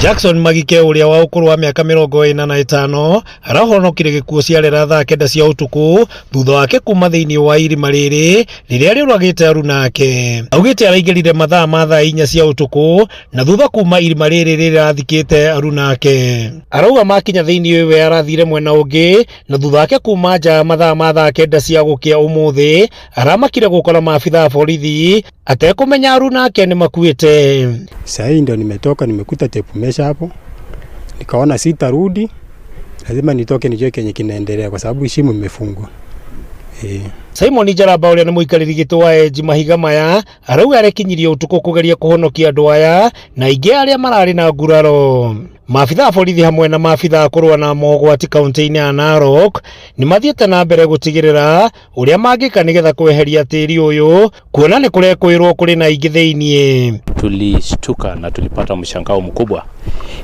Jackson Magike ũrĩa wa ũkũrũ wa mĩaka 45 arahonokire gĩkuũ ciarera thaa 9 cia ũtukũ thutha wake kuma thĩinĩ wa irima rĩrĩ rĩrĩa rĩũragĩte aruna ake. Augĩte araingĩrire mathaa ma thaa 4 cia ũtukũ na thutha kuma irima rĩrĩ rĩrathikĩte aruna ake. Arauga makinya thĩinĩ we arathire mwena ũngĩ na thutha wake kuma nja mathaa ma thaa 9 cia gũkĩa ũmũthĩ aramakire gũkora maabitha a borithi atekũmenya aruna ake nĩ makuĩte. Saa hii ndio nimetoka, nimekuta tape measure hapo, nikaona sitarudi, lazima nitoke nijue kenye kinaendelea kwa sababu shimo imefungwa. Simon Njaramba ũrĩa nĩ mũikarĩri gĩtĩ wa enji mahiga maya arauga arekinyirie ũtukũ kũgeria kũhonokia andũ aya na aingĩ arĩa mararĩ na nguraro. Maabitha a borithi hamwe na maabitha a kũrũa na mogwati kaunti-inĩ ya Narok nĩ mathiĩte na mbere gũtigĩrĩra ũrĩa mangĩka nĩgetha kweheria tĩri ũyũ kuona nĩ kũrekwĩrwo kũrĩ na ingĩ thĩiniĩ. Tulishtuka na tulipata mshangao mkubwa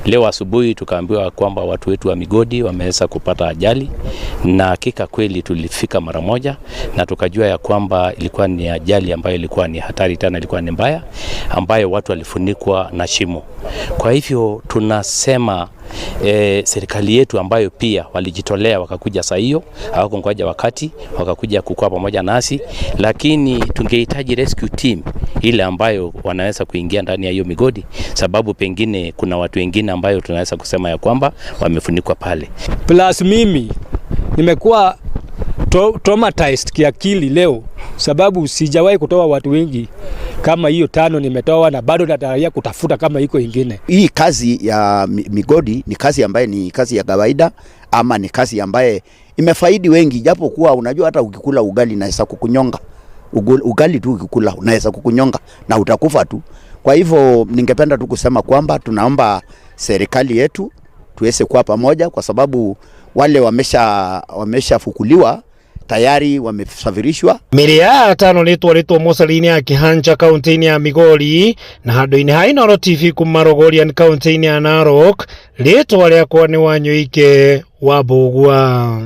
leo asubuhi, tukaambiwa kwamba watu wetu wa migodi wameweza kupata ajali, na hakika kweli tulifika mara moja na tukajua ya kwamba ilikuwa ni ajali ambayo ilikuwa ni hatari tena, ilikuwa ni mbaya, ambayo watu walifunikwa na shimo. Kwa hivyo tunasema serikali yetu ambayo pia walijitolea wakakuja saa hiyo, hawakungoja wakati, wakakuja kukua pamoja nasi, lakini tungehitaji rescue team ile ambayo wanaweza kuingia ndani ya hiyo migodi, sababu pengine kuna watu wengine ambayo tunaweza kusema ya kwamba wamefunikwa pale. Plus mimi nimekuwa traumatized kiakili leo, sababu sijawahi kutoa watu wengi kama hiyo 5 nimetoa, na bado natarajia kutafuta kama iko ingine. Hii kazi ya migodi ni kazi ambaye ni kazi ya kawaida ama ni kazi ambaye imefaidi wengi, japo kuwa unajua hata ukikula ugali inaweza kukunyonga. Ugali tu ukikula unaweza kukunyonga na utakufa tu. Kwa hivyo ningependa tu kusema kwamba tunaomba serikali yetu tuweze kuwa pamoja, kwa sababu wale wameshafukuliwa tayari, wamesafirishwa. Mĩĩrĩ ya atano nĩ ĩtwarĩtwo mocarĩ-inĩ ya Kĩhanja kaunti-inĩ ya Migori na handũ-inĩ ha Inooro TV kuma Rogorian kaunti-inĩ ya Narok, rĩtwa rĩakwa nĩ Wanyũike wa Mbũgua.